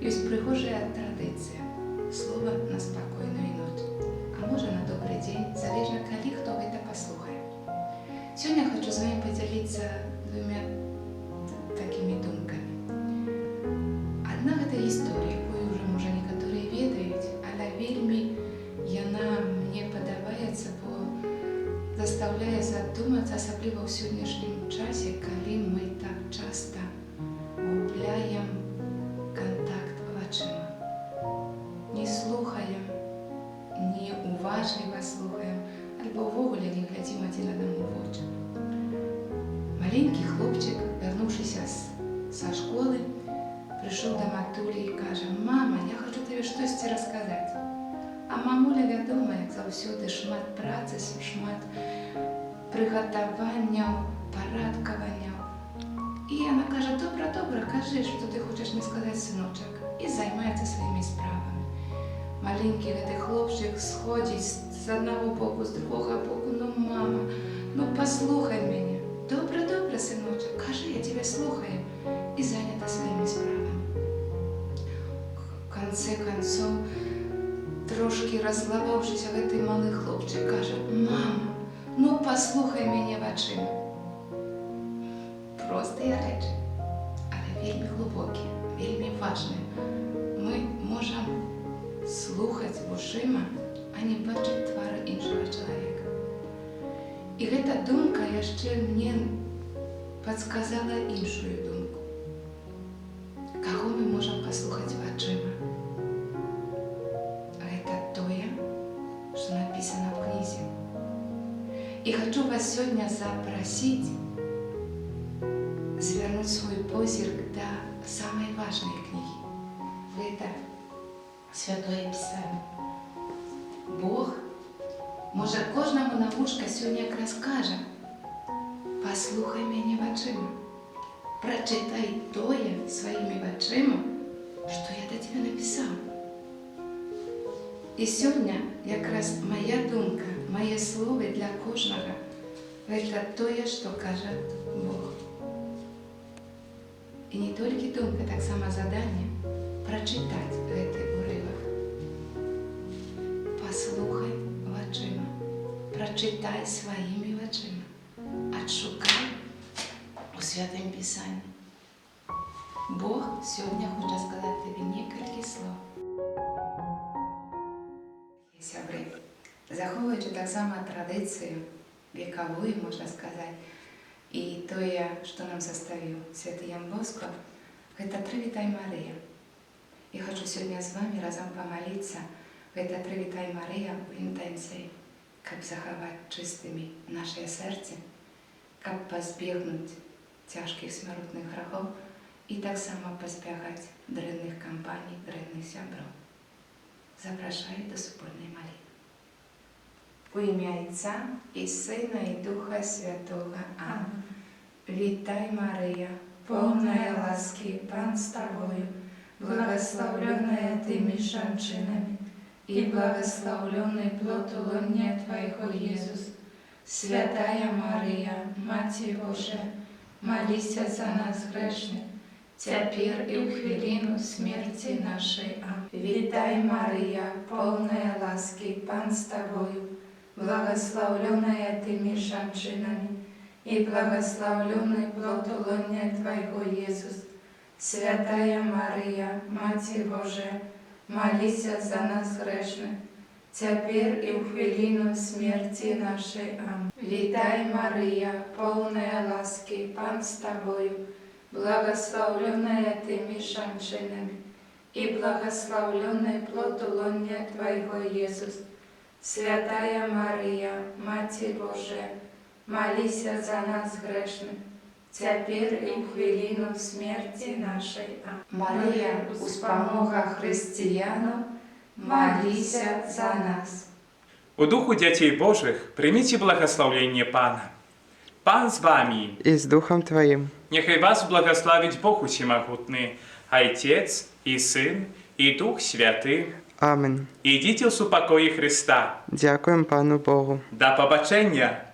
Ёсць прыгожая традыцыя. Слова на спакойную ноч. А можа, на добры дзень, залежна, калі хто гэта паслухае. Сёння хачу з вамі падзяліцца двумя такімі думкамі. Адна гэта гісторыя, якую ўжо, можа, некаторыя ведаюць, але вельмі яна мне падабаецца, бо застаўляе задумацца, асабліва ў сённяшнім часе, калі мы так часта губляем кантакт вачыма. Не слухаем, не уважліва слухаем альбо ўвогуле не глядзім адзін аднаму ў вочы. Маленькі хлопчык, вярнуўшыся са школы, прыйшоў да матулі і кажа: «Мама, я хачу табе штосьці расказаць». А мамуля, вядома, як заўсёды, шмат працы, шмат прыгатаванняў, парадкаванняў. І яна кажа: «Добра, добра, кажы, што ты хочаш мне сказаць, сыночак», і займаецца сваімі справамі. Маленькі гэты хлопчык сходзіць з аднаго боку, з другога боку: «Ну, мама, ну паслухай мяне». «Добра, добра, сыночак, кажы, я цябе слухаю». І занята сваімі справамі. В конце концов, трошкі раззлаваўшыся, гэты малы хлопчык кажа: «Мама, ну паслухай мяне вачыма». Простыя рэчы, але вельмі глыбокія, вельмі важныя. Мы можам слухаць вушыма, а не бачыць твары іншага чалавека. І гэта думка яшчэ мне падсказала іншую думку. Каго мы можам паслухаць вачыма? Гэта тое, што напісана ў кнізе. І хачу вас сёння запрасіць звярнуць свой позірк да самай важнай кнігі. Гэта Святое Пісанне. Бог, можа, кожнаму на вушка сёння якраз кажа: «Паслухай мяне вачыма. Прачытай тое сваімі вачыма, што я да цябе напісаў». І сёння якраз моя думка, мае словы для кожнага — гэта тое, што кажа Бог. І не толькі думка, таксама заданне прачытаць гэты урывак. Паслухай вачыма, прачытай сваімі вачыма, адшукай у Святым Пісанні. Бог сёння хоча сказаць табе некалькі слоў. Сябры, захоўваючы таксама традыцыю векавую, можна сказаць, і тое, што нам заставіў святы Ян Боска, гэта «Прывітай, Марыя». І хачу сёння з вамі разам памаліцца гэта «Прывітай, Марыя» у інтэнцыі, каб захаваць чыстымі нашыя сэрцы, каб пазбегнуць цяжкіх смяротных грахоў і таксама пазбягаць дрэнных кампаній, дрэнных сяброў. Запрашаю да супольнай малітвы. У імя Айца і Сына, і Духа Святога. Амэн. Вітай, Марыя, поўная ласкі, Пан з табою, благаслаўлёная ты між жанчынамі, і благаслаўлёны плод улоння Твайго, Езус. Святая Марыя, Маці Божая, маліся за нас, грэшных, цяпер і ў хвіліну смерці нашай. Амэн. Вітай, Марыя, поўная ласкі, Пан з табою, благаслаўлёная ты між жанчынамі, і благаслаўлёны плод улоння Твайго, Езус. Святая Марыя, Маці Божая, маліся за нас, грэшных, цяпер і ў хвіліну смерці нашай. Амэн. Вітай, Марыя, поўная ласкі, Пан з табою, благаслаўлёная ты між жанчынамі, і благаслаўлёны плод улоння Твайго, Езус. Святая Марыя, Маці Божая, маліся за нас, грэшных, цяпер і ў хвіліну смерці нашай. Амэн. Марыя, успамога хрысціянаў, маліся за нас. У духу дзяцей Божых прыміце благаслаўленне Пана. Пан з вамі. І з духам тваім. Няхай вас благаславіць Бог усемагутны, Айцец і Сын, і Дух Святы. Амэн. Ідзіце ў супакоі Хрыста. Дзякуем Пану Богу. Да пабачэння!